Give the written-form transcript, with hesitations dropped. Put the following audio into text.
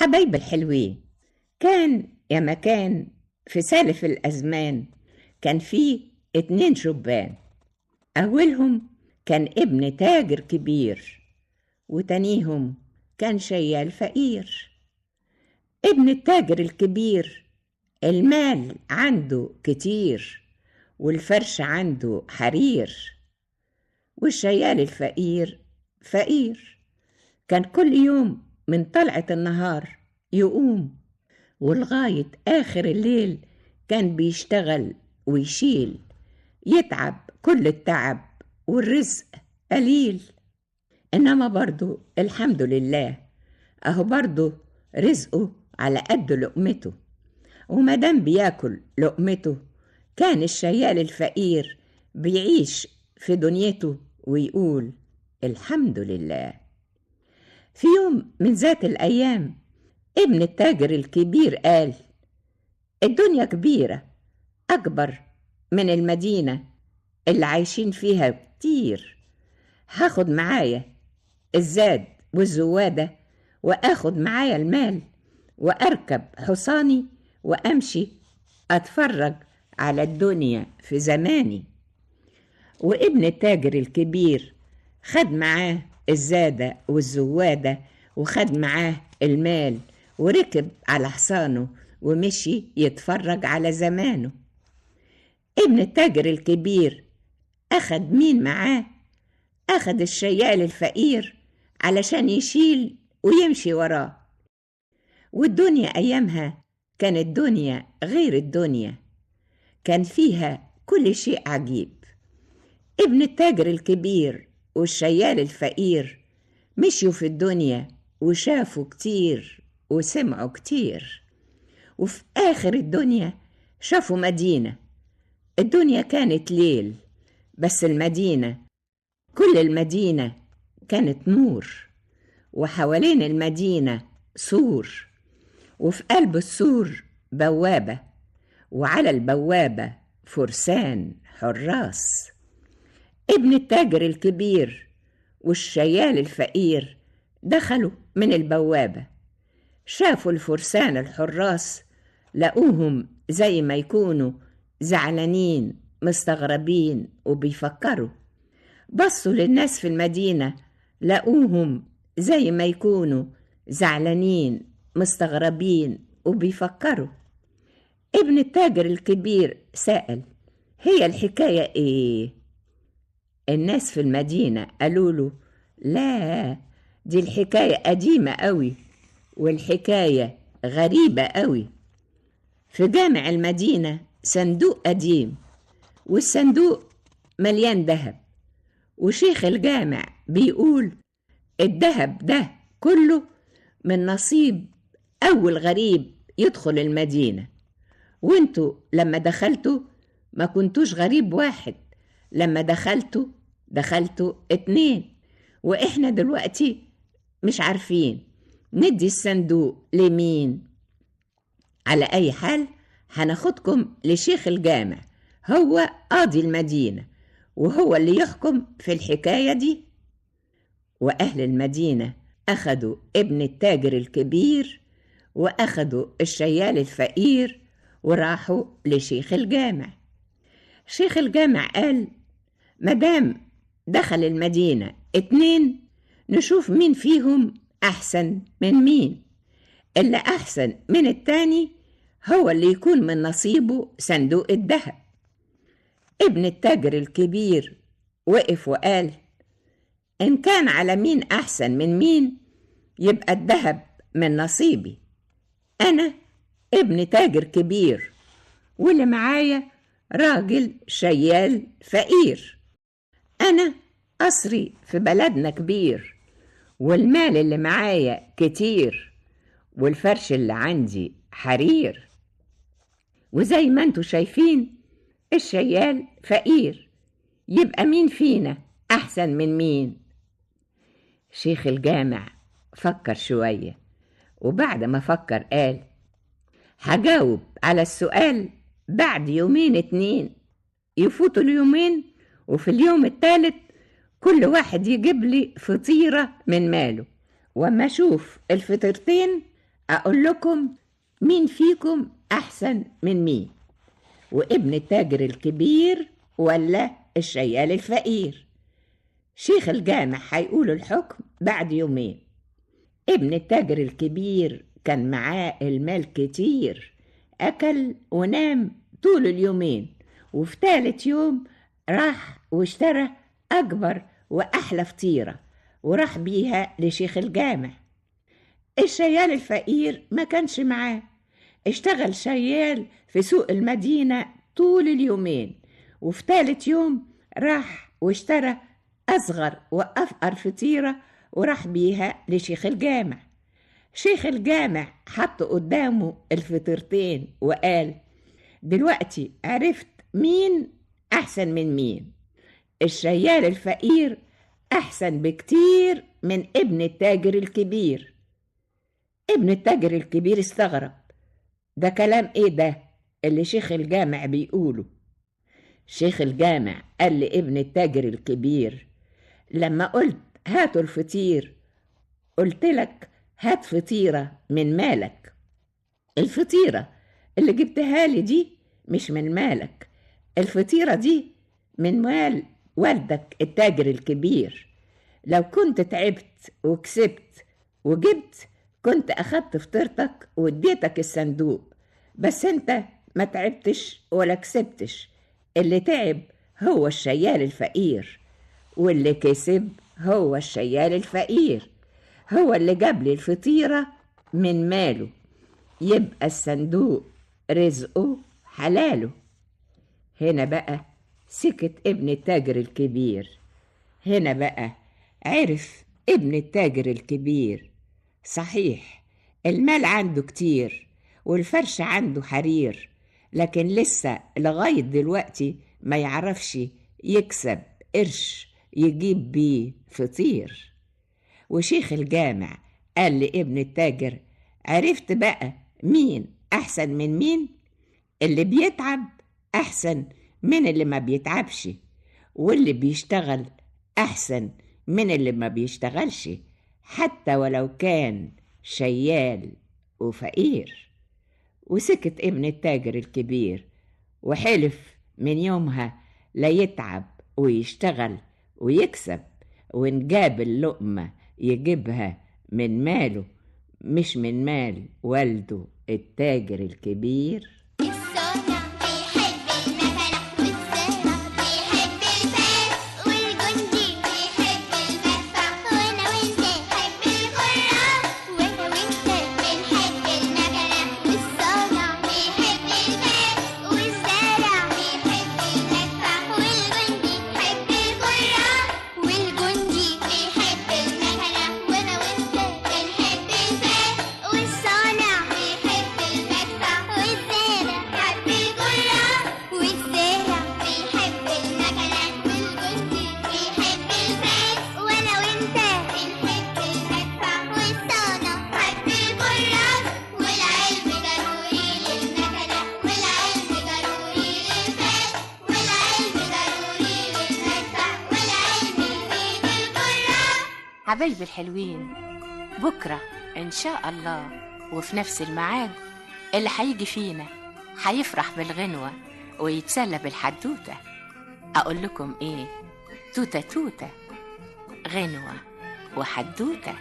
حبايب الحلوين، كان يا مكان في سالف الأزمان كان فيه 2 شبان. أولهم كان ابن تاجر كبير، وتانيهم كان شيال فقير. ابن التاجر الكبير المال عنده كتير والفرش عنده حرير، والشيال الفقير فقير. كان كل يوم من طلعة النهار يقوم ولغاية آخر الليل كان بيشتغل ويشيل، يتعب كل التعب والرزق قليل، إنما برضو الحمد لله أهو برضو رزقه على قد لقمته. ومادام بياكل لقمته كان الشيال الفقير بيعيش في دنيته ويقول الحمد لله. في يوم من ذات الأيام ابن التاجر الكبير قال: الدنيا كبيرة، أكبر من المدينة اللي عايشين فيها كتير. هاخد معايا الزاد والزوادة، وآخد معايا المال، وأركب حصاني وأمشي أتفرج على الدنيا في زماني. وابن التاجر الكبير خد معاه الزادة والزوادة وخد معاه المال، وركب على حصانه ومشي يتفرج على زمانه. ابن التاجر الكبير أخد مين معاه؟ أخد الشيال الفقير علشان يشيل ويمشي وراه. والدنيا أيامها كانت دنيا غير الدنيا، كان فيها كل شيء عجيب. ابن التاجر الكبير والشيال الفقير مشيوا في الدنيا وشافوا كتير وسمعوا كتير، وفي آخر الدنيا شافوا مدينة. الدنيا كانت ليل، بس المدينة، كل المدينة كانت نور، وحوالين المدينة سور، وفي قلب السور بوابة، وعلى البوابة فرسان حراس. ابن التاجر الكبير والشيال الفقير دخلوا من البوابة، شافوا الفرسان الحراس، لقوهم زي ما يكونوا زعلانين مستغربين وبيفكروا. بصوا للناس في المدينة، لقوهم زي ما يكونوا زعلانين مستغربين وبيفكروا. ابن التاجر الكبير سأل: هي الحكاية ايه؟ الناس في المدينة قالوا له: لا، دي الحكاية قديمة قوي والحكاية غريبة قوي. في جامع المدينة صندوق قديم، والصندوق مليان ذهب، وشيخ الجامع بيقول الذهب ده كله من نصيب أول غريب يدخل المدينة، وانتوا لما دخلتوا ما كنتوش غريب واحد، لما دخلتوا 2، وإحنا دلوقتي مش عارفين ندي الصندوق لمين. على أي حال هناخدكم لشيخ الجامع، هو قاضي المدينة وهو اللي يحكم في الحكاية دي. وأهل المدينة أخدوا ابن التاجر الكبير وأخدوا الشيال الفقير وراحوا لشيخ الجامع. شيخ الجامع قال: مدام دخل المدينة 2 نشوف مين فيهم أحسن من مين، اللي أحسن من التاني هو اللي يكون من نصيبه صندوق الذهب. ابن التاجر الكبير وقف وقال: إن كان على مين أحسن من مين يبقى الذهب من نصيبي، أنا ابن تاجر كبير واللي معايا راجل شيال فقير، أنا قصري في بلدنا كبير والمال اللي معايا كتير والفرش اللي عندي حرير، وزي ما انتوا شايفين الشيال فقير، يبقى مين فينا أحسن من مين؟ شيخ الجامع فكر شوية، وبعد ما فكر قال: هجاوب على السؤال بعد 2 يوم. يفوتوا اليومين، وفي اليوم الثالث كل واحد يجيب لي فطيرة من ماله، واما اشوف الفطيرتين أقول لكم مين فيكم أحسن من مين، وابن التاجر الكبير ولا الشيال الفقير؟ شيخ الجامع هيقول الحكم بعد يومين. ابن التاجر الكبير كان معاه المال كتير، أكل ونام طول اليومين، وفي تالت يوم راح واشترى أكبر وأحلى فطيرة وراح بيها لشيخ الجامع. الشيال الفقير ما كانش معاه، اشتغل شيال في سوق المدينة طول اليومين، وفي تالت يوم راح واشترى أصغر وأفقر فطيرة وراح بيها لشيخ الجامع. شيخ الجامع حط قدامه الفطيرتين وقال: دلوقتي عرفت مين أحسن من مين. الشيال الفقير أحسن بكتير من ابن التاجر الكبير. ابن التاجر الكبير استغرب، ده كلام ايه ده اللي شيخ الجامع بيقوله؟ شيخ الجامع قال لابن التاجر الكبير: لما قلت هاتوا الفطير قلت لك هات فطيرة من مالك، الفطيرة اللي جبتها لي دي مش من مالك، الفطيرة دي من مال والدك التاجر الكبير. لو كنت تعبت وكسبت وجبت كنت أخدت فطيرتك واديتك الصندوق، بس انت ما تعبتش ولا كسبتش، اللي تعب هو الشيال الفقير، واللي كسب هو الشيال الفقير، هو اللي جاب لي الفطيرة من ماله، يبقى الصندوق رزقه حلاله. هنا بقى سكت ابن التاجر الكبير، هنا بقى عرف ابن التاجر الكبير صحيح المال عنده كتير والفرش عنده حرير، لكن لسه لغاية دلوقتي ما يعرفش يكسب قرش يجيب بيه فطير. وشيخ الجامع قال لابن التاجر: عرفت بقى مين أحسن من مين؟ اللي بيتعب أحسن من اللي ما بيتعبش، واللي بيشتغل أحسن من اللي ما بيشتغلش، حتى ولو كان شيال وفقير. وسكت ابن التاجر الكبير وحلف من يومها لا يتعب ويشتغل ويكسب، وإن جاب اللقمة يجيبها من ماله مش من مال والده التاجر الكبير. حبايبي الحلوين، بكرة إن شاء الله وفي نفس الميعاد اللي هيجي فينا هيفرح بالغنوة ويتسلى بالحدوتة. أقول لكم إيه؟ توتة توتة، غنوة وحدوتة.